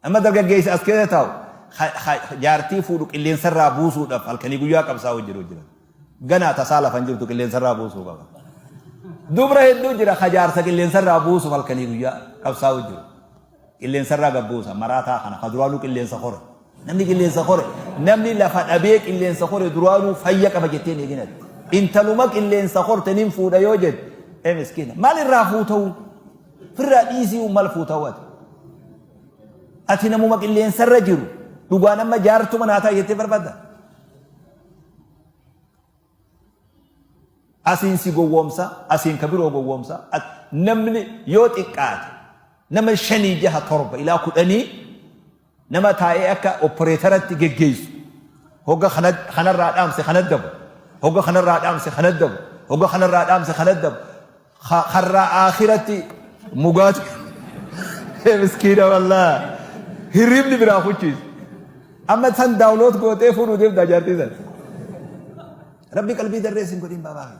Amma dargaggeessi as keessa taa'u jaartii fuudhu qilleensarraa buusuudhaaf halkanii guyyaa qabsaa'u jiru jira. Ganaa tasaa lafa hin jirtu qilleensarraa buusuu qaba. Dubra hedduu jira ka jaarsa qilleensarraa buusuuf halkanii guyyaa qabsaa'u jiru. Qilleensarraa gad buusa maraataa kana ka duraanuu qilleensa kore. Namni qilleensa kore namni lafa dhabee qilleensa kore duraanuu fayya qaba jettee hin eeginati. Intaluma qilleensa korte nin fuudha yoo jedhe ee miskiina maal irraa fuuta'u firraa dhiisii maal fuuta'u ati. Ati namuma qilleensarra jiru dhugaan amma jaartuma naa ta'a jettee barbaadda. Asiin si gowwoomsa, asiin ka biroo gowwoomsa. Namni yoo xiqqaate nama shanii jaha torba ilaa kudhanii nama taa'ee akka opporeetaratti geggeessu. Hogga kanarraa dhaamse kana dabu. Hogga kanarraa dhaamse kana dabu. Hogga kanarraa dhaamse kana dabu. Karraa aakiratti mugaati. Miskiina wallaa. Hirribni biraa kuchiisu. Amma san daawuloot gootee fuudhuu deemtaa jaartii san. Rabbi qalbii darree sin godhin baabaa.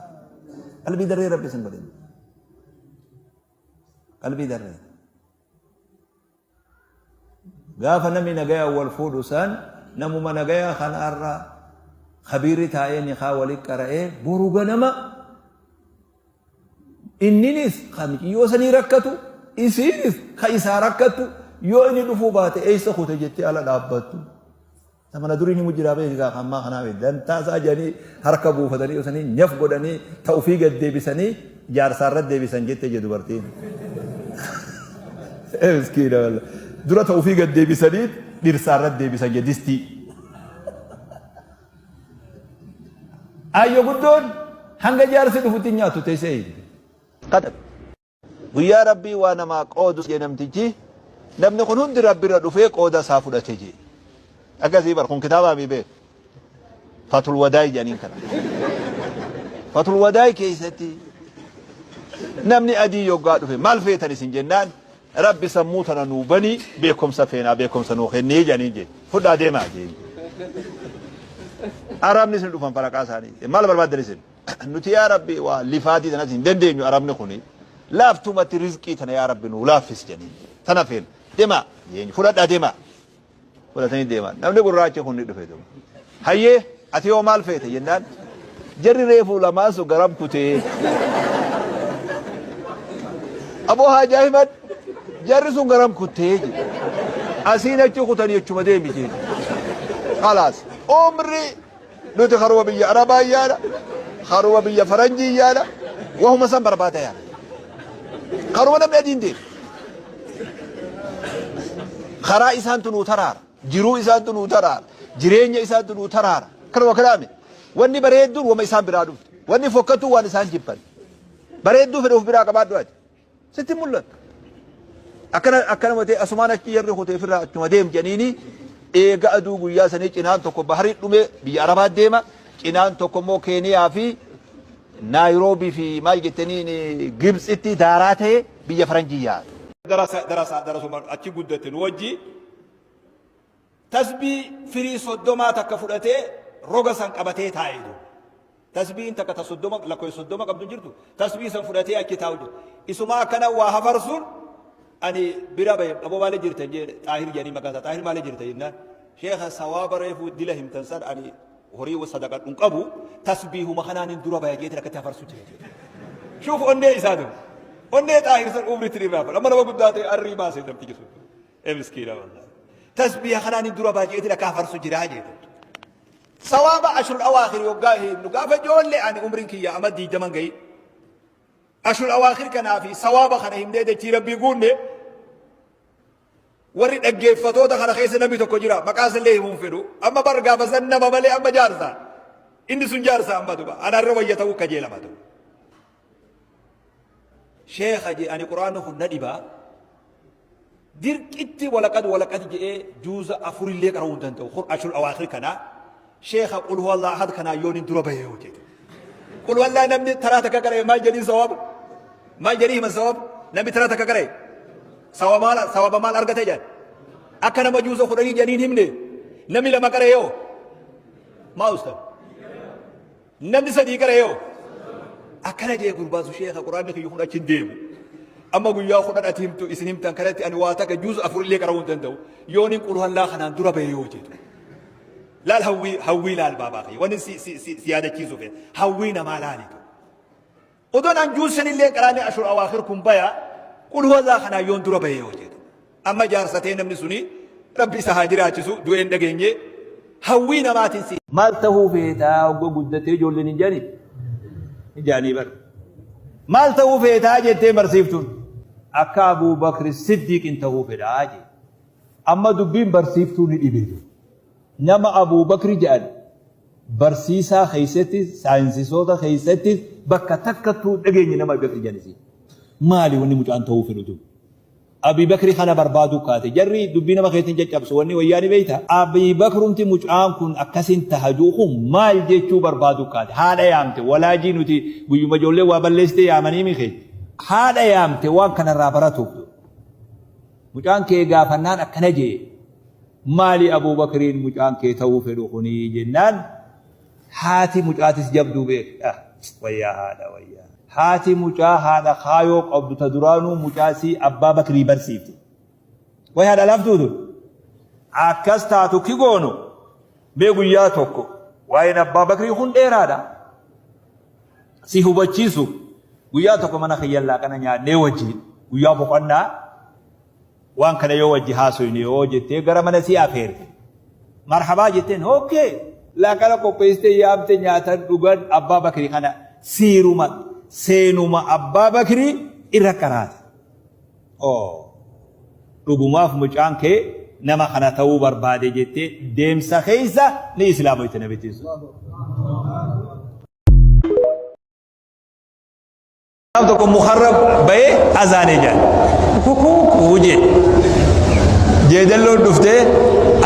Qalbii darree rabbi sin godhin. Qalbii darree. Gaafa namni nagayaan wal fuudhu san namuma nagayaa kanaarra kabiirri taa'ee nikaa wali qara'ee boru ganama inninis ka miciyyoo sanii rakkatu isiinis ka isaa rakkattu yoo inni dhufuu baate eessa kute jettee ala dhaabbattu. Zamana durii ni jiraa beeki gaa ammaa kanaa miti. Dantaa isaa jedhanii harka buufatanii osanii nyaf godhanii ta ofii gad deebisanii jaarsaa irra deebisan jette je dubartiin. Miskiina walla. Dura ta ofii gad deebisanii dhirsaa irra deebisan je distii. Ayyo guddoon hanga jaarsi dhufutti hin nyaattu teessee eeydi. Kadhab. Guyyaa Rabbii waa namaa qoodu jee namtichi, namni kun hundi Rabbirra dhufee qooda isaa fudhate jee. Akkasii bar kun kitaabaa mii beek. Fatul Wadaay jedhaniin kana. Fatul Wadaay keessatti namni adii yoggaa dhufe maal feetan isin jennaan Rabbi sammuu tana nuu banii beekumsa feenaa beekumsa nuu kennii jedhaniin jee. Fudhaa deemaa jee. Arabni isin dhufan faraqaa isaanii. Maal barbaaddan isin? Nuti yaa Rabbi waa lifaatii tanas hin dandeenyu arabni kuni laaftumatti rizqii tana yaa Rabbi nuu laaffis jedhanii tana feena demaa jeen fudhadhaa demaa fudhatanii deeman namni gurraachi kun ni dhufe duuba hayyee ati yoo maal feete jennaan jarri reefuu lamaan sun garam kutee aboo haajaa himan jarri sun garam kuttee jedhe asiin achi kutanii achuma deemi jeen khalaas umri Nuti karuma biyya Arabaa yaana, karuma biyya Faranjii yaana, wahuma san barbaada yaana. Karuma namni adiin deemu. Karaa isaantu nuu taraara, jiruu isaantu nuu taraara, jireenya isaantu nuu taraara. Kanuma kanaami. Wanni bareedduun wama isaan biraa dhufte. Wanni fokkatuun waan isaan jibban. Bareedduu fedhe of biraa qabaadhu ati. Sitti hin mul'attu. Akkana akkanuma ta'e asumaan achi jarri kutee ofirraa achuma deem jedhaniini eega aduu guyyaa sanii cinaan tokko baharii dhume biyya Arabaa deema cinaan tokko immoo Keeniyaa fi Naayiroobii fi maal jettaniin Gibxitti daaraa ta'e biyya faranjii yaa'a. Darasa darasa darasuma achi guddate nu wajji tasbii firii soddomaa takka fudhatee roga san qabatee taa'e duuba. Tasbiin takka ta 30 lakkoofsa 30 qabdu hin jirtu. Tasbii san fudhatee achi taa'u jira. Isumaa akkana waa hafarsuun ani bira bahe aboo maali jirtan jee Xaahir jedhanii maqaa isaa Xaahir maali jirta jennaan sheekha sawaaba reefuu dila himtan san ani horii sadaqadhu hin qabu tasbiihuma kanaan hin dura baya jeetiin akkatti hafarsu jira jedhe. Shuuf onnee isaa dur. Onnee Xaahir san umritti irraa fala. Amma nama guddaa ta'e arrii baasee namtichi sun. Ee miskiina wallahi. Tasbiiha kanaan hin dura baya jeetiin akka hafarsu jira jedhe. Sawaaba ashrul awaakhir yoggaa himnu gaafa ijoollee ani umriin kiyya amma diiddaman gahi. Ashrul awaakhir kanaa fi sawaaba kana himnee dachii rabbii guunne warri dhaggeeffatoota kana keessa namni tokko jira maqaa isallee himuun fedhu amma bar gaafa san nama malee amma jaarsa inni sun jaarsa amma duba anarra wayya ta'uu kajeelama ta'u. Sheekha jee ani quraanni kun na dhibaa Dirqitti walaqad walaqad je'ee juuza afurillee qara'uu hin danda'u. Kun ashrul awaakhir kanaa sheekha qul huwallah ahad kanaa yoon hin dura bahee yoo jedhe. Qul huwallah namni taraa takka qara'e maal jedhiin sawaaba? Maal jedhii himan sawaaba? Namni taraa takka qara'e sawaaba maal sawaaba maal argate jedhan? Akka nama juuza kudhanii jedhaniin himne namni lama qara'e yoo? Maa ustaz? Namni sadii qara'e yoo? Akkana jee gurbaan sun sheekha quraanni kiyya kun achi hin deemu. Amma guyyaa 10 ati himtu isin himtan kanatti ani waa takka juuz 4 illee qara'uu hin danda'u. Yoonin qulhallaa kanaan dura bahe yoo jedhu. Laal hawwii hawwii laal baabaa kiyya. Wanni si si si si yaadachiisu fedha. Hawwii namaa laalitu. Odoon an juuz shanillee hin qaraane ashur awaakhir kun baya qulhuwallaa kanaan yoon dura bahe yoo jedhu. Amma jaarsatee namni suni rabbi isa haa jiraachisu du'ee hin dhageenye hawwii namaatiin si. Maal tahuu feetaa hogga guddatee ijoolleen hin jedhanii? Hin jedhanii bar. Maal tahuu feetaa jettee barsiiftuun? Akka Abuu Bakri Siddiiqin tahuu fedhaa jee. Amma dubbiin barsiiftuu ni dhibe. Nama Abuu Bakri jedhan barsiisaa keessattis saayinsisoota keessattis bakka takkattuu hin dhageenye nama Abi Bakri jedhan isiin. Maali wanni mucaan tahuu fedhu tun? Abi Bakri kana barbaaduu kaate. Jarri dubbii nama keessa hin caccabsu wanni wayyaa ni beekta. Abi Bakrumti mucaan kun akkasin taha ji'u kun maal jechuu barbaaduu kaate. Haadha yaamte walaajii nuti guyyuma ijoollee waa balleessite yaamanii mi keenya. Haadha yaamte waan kanarraa baratuuf. Mucaan kee gaafannaan akkana jee. Maali Abuu Bakriin mucaan kee ta'uu fedhu kuni jennaan haati mucaatis jabduu beek. Ah, wayyaa haadha wayyaa. Haati mucaa haadha kaayoo qabdu ta duraanuu mucaa sii Abbaa Bakrii barsiifte. Way haadha laaftuu tun. Akkas taatu ki goonu mee guyyaa tokko waa'een Abbaa Bakrii kun dheeraadha. Si hubachiisu guyyaa tokko mana kiyyan laaqana nyaadhee wajjin guyyaa boqonnaa Waan kana yoo wajji haasoyne yoo jettee gara mana sii afeerte. Marhabaa jetteen okay. Laaqana qopheessitee yaamte nyaatan dhugan Abbaa Bakrii kana siiruma seenuma Abbaa Bakrii irra qaraate. Oh. Dhugumaaf mucaan kee nama kana ta'uu barbaade jettee deemsa keessa ni islaamoyte nabittiin sun. Gaaf tokko mukarra bahee azaanee jedhan. Kukuu jee. Jeedalloon dhuftee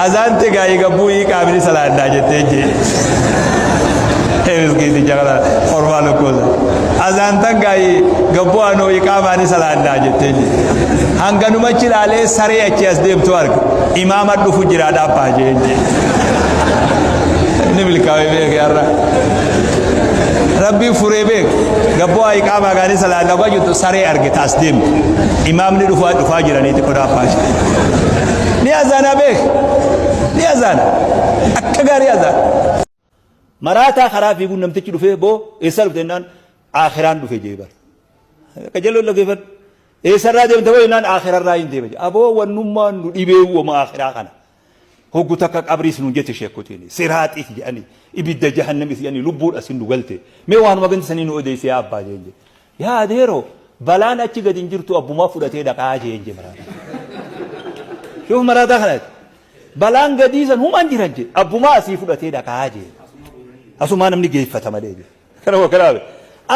azaante gaa'ii gabbuu hiiqaamini salaannaa jettee jee. Miskiiticha kana kormaa lukkoosa. Azaantan gaa'ii gabbuu anoo iqaamaani salaannaa jettee jee. Hanganumachi ilaalee saree achi as deemtu arga. Imaama dhufu jira dhaabbaa jee jee. Inni milkaa'ee beeke har'a. Rabbiin furee beek. Gabboo haa iqaamaa gaarii salaanna dhugaa jirtu saree arge taas deemtu. Imaamni dhufaa dhufaa jiraniiti qodaa abbaa ishee. Ni azaanaa beek. Ni azaana. Akka gaarii azaana. Maraataa karaa fiiguun namtichi dhufee boo eessaa dhufte jennaan aakhiraan dhufe jee bar. Qajeelloon dhageeffadhu. Eessarraa deemte boo jennaan aakhirarraa hin deema jee. Aboo wannummaan nu dhibee wama aakhiraa kana. Hoggu takka qabriis nuun jette sheekkotiin. Siraaxiis jedhanii, ibidda jahannamis jedhanii lubbuun asin nu galte. Mee waanuma ganda sanii nu odeessi yaa abbaa jeen jedhe. Yaa adeeroo balaan achi gadi hin jirtu abbumaa fudhatee dhaqaa jeen je maraataa. Shuuf maraataa kana jette. Balaan gadii san humaan jiran je abbumaa asii fudhatee dhaqaa jeen. Asumaa namni geeffata malee je. Kana waa kanaa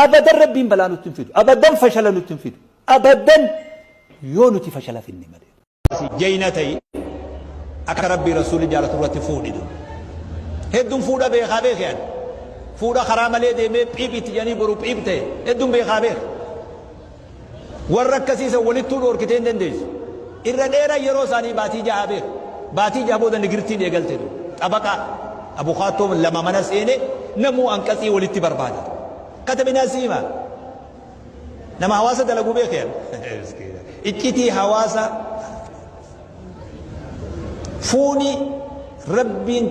abadan rabbiin balaa nutti hin fidu. Abadan fashala nutti hin fidu. Abadan yoo nuti fashala finne malee. Jeyna ta'i akka rabbii rasuulli jaalatu irratti fuudhi dur. Hedduun fuudha beekaa beeke ani. Fuudha karaa malee deemee phiip itti jedhanii boru phiip ta'e hedduun beekaa beeka. Warra akkasii san walittuu dhoorkitee hin dandeessu. Irra dheeraa yeroo isaanii baatii jahaa beeka. Baatii jaha booda nigirtiin eegalte dur. Xabaqaa abukaattoo lama mana seene namuu anqatsii walitti barbaada. Katabinaa siimaa. Nama hawaasa dalagu beeke ani. Miskiina. Iccitii hawaasa fuuni rabbiin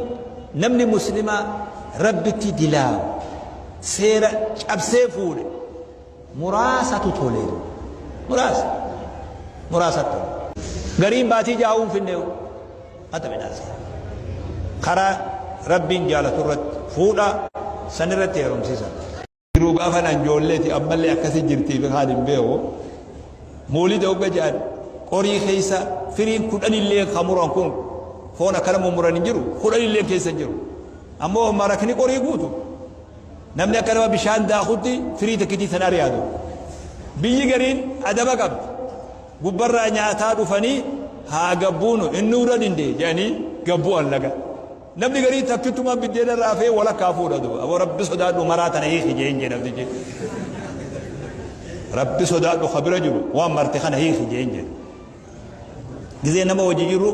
namni muslimaa rabbitti dilaawu seera cabsee fuudhe muraasatu tole. Muraasa. Muraasatu tole. Gariin baatii ja'a hin finneewu. Hata midhaasa. Karaa rabbiin jaalatu irratti fuudha sanirratti heerumsiisa. Jiruu gaafan an ijoolleeti ammallee akkasi jirtii fi kaan hin beeku. Moolida hogga jedhan qorii keessa firiin kudhanillee kan muran kun foon akkana mummuran hin jiru kudhanillee keessa hin jiru. Ammoo marakni qorii guutu. Namni akka nama bishaan daakutti firii takkitii san ari'atu. Biyyi gariin adaba qabdi. Gubbarraa nyaataa dhufanii haa gabbuunu inni irra dindee jedhanii gabbu'an laga. Namni garii takkittumaan biddeena irraa hafee walakkaa fuudha duuba. Aboo Rabbi sodaadhu maraa tana hiiki jeen jee namtichi. Rabbi sodaadhu ka bira jiru waan marte kana hiiki jeen jee. Gizee nama wajji jirru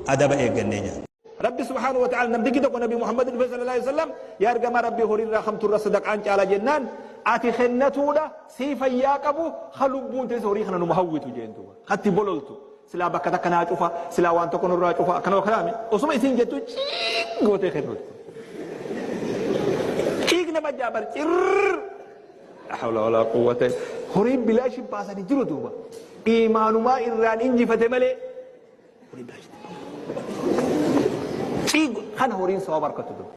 adaba eeggannee nyaanna. Rabbi subhaanahu wa ta'ala namtichi tokko Nabi Muhammad dhufe sallallahu alaihi wasallam yaa ergamaa Rabbii horii irraa kamtu irra sadaqaan caala jennaan Ati kennatuudha sii fayyaa qabu ha lubbuun teessa horii kana numa hawwitu jeen duuba. Hatti bololtu. Silaa bakka takka naa cufa, silaa waan tokko nurraa cufa, akkana kanaami. Osuma isiin jettu ciiq gootee kennuuti. Ciiq nama jaabar cirr. La hawla walaa quwwata. Horiin bilaashin baasanii jiru duuba. Iimaanumaa irraan injifate malee. Horiin bilaashin. Ciiq kana horiin sababa harkattu duuba.